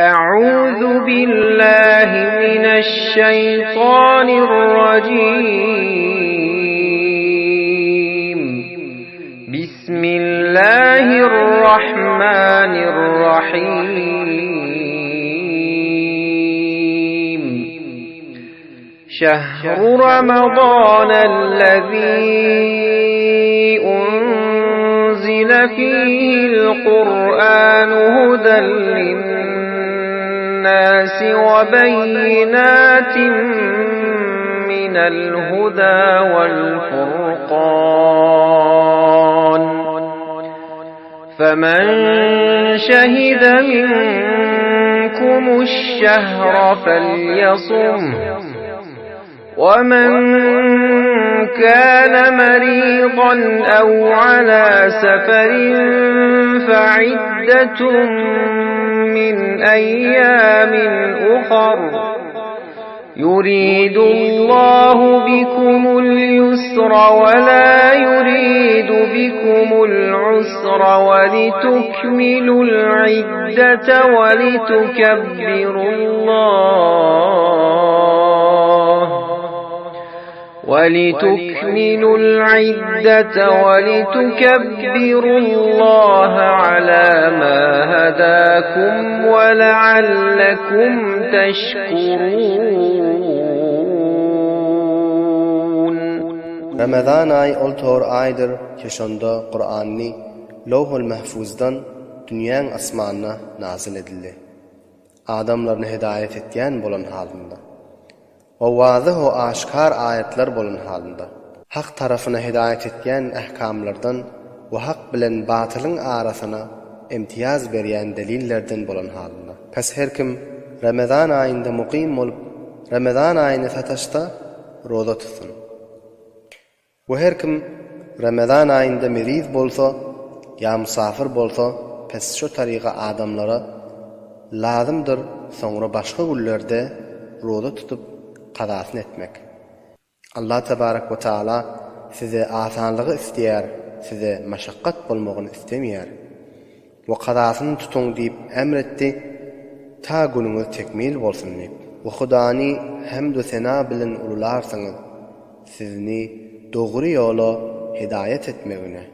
أعوذ بالله من الشيطان الرجيم بسم الله الرحمن الرحيم شهر رمضان الذي أنزل فيه القرآن هدى للناس وبينات من الهدى والفرقان. فمن شهد منكم الشهر فليصمه ومن كان مريضا أو على سفر فعدة من أيام أخر. يريد الله بكم اليسر ولا يريد بكم العسر ولتكملوا العدة ولتكبروا الله ولتكملوا العدة ولتكبروا الله على ما هداكم ولعلكم تشكرون. Ramazan aýy ol tor aýdyr ki şonda Kuranyny Lowhul Mahfuzdan dünýäň asmanyna nazyl edildi. Adamlaryny hidaýat etýän bolan halynda. We wazyh we aşkar aýatlar bolan halynda. Hak tarapyna hidaýat etýän ähkamlardan we hak bilen batylyň arasyna imtiýaz berýän delillerden bolan halynda. Pes her kim Remezan aýynda mukym bolup, Remezan aýyny sataşsa, roza tutsyn. We her kim Remezan aýynda meriz bolsa ýa musafir bolsa, pes şo taryga adamlara lazymdyr soňra başga günlerde roza tutup kazasyny etmek. Allah tebarek we taala size asanlygy isleýär, size maşakgat bolmagyny islemeýär. We kazasyny tutuň diýip emr etdi, ta günüňiz tekmil bolsun diýip. We Hudany hemd-u sena bilen ulularsyňyz, sizni dogry ýola hidaýat etmegine.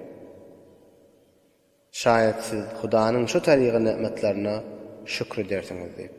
Şaýat siz Hudanyň şu tarygy nygmatlaryna şükr edersiňiz diýip.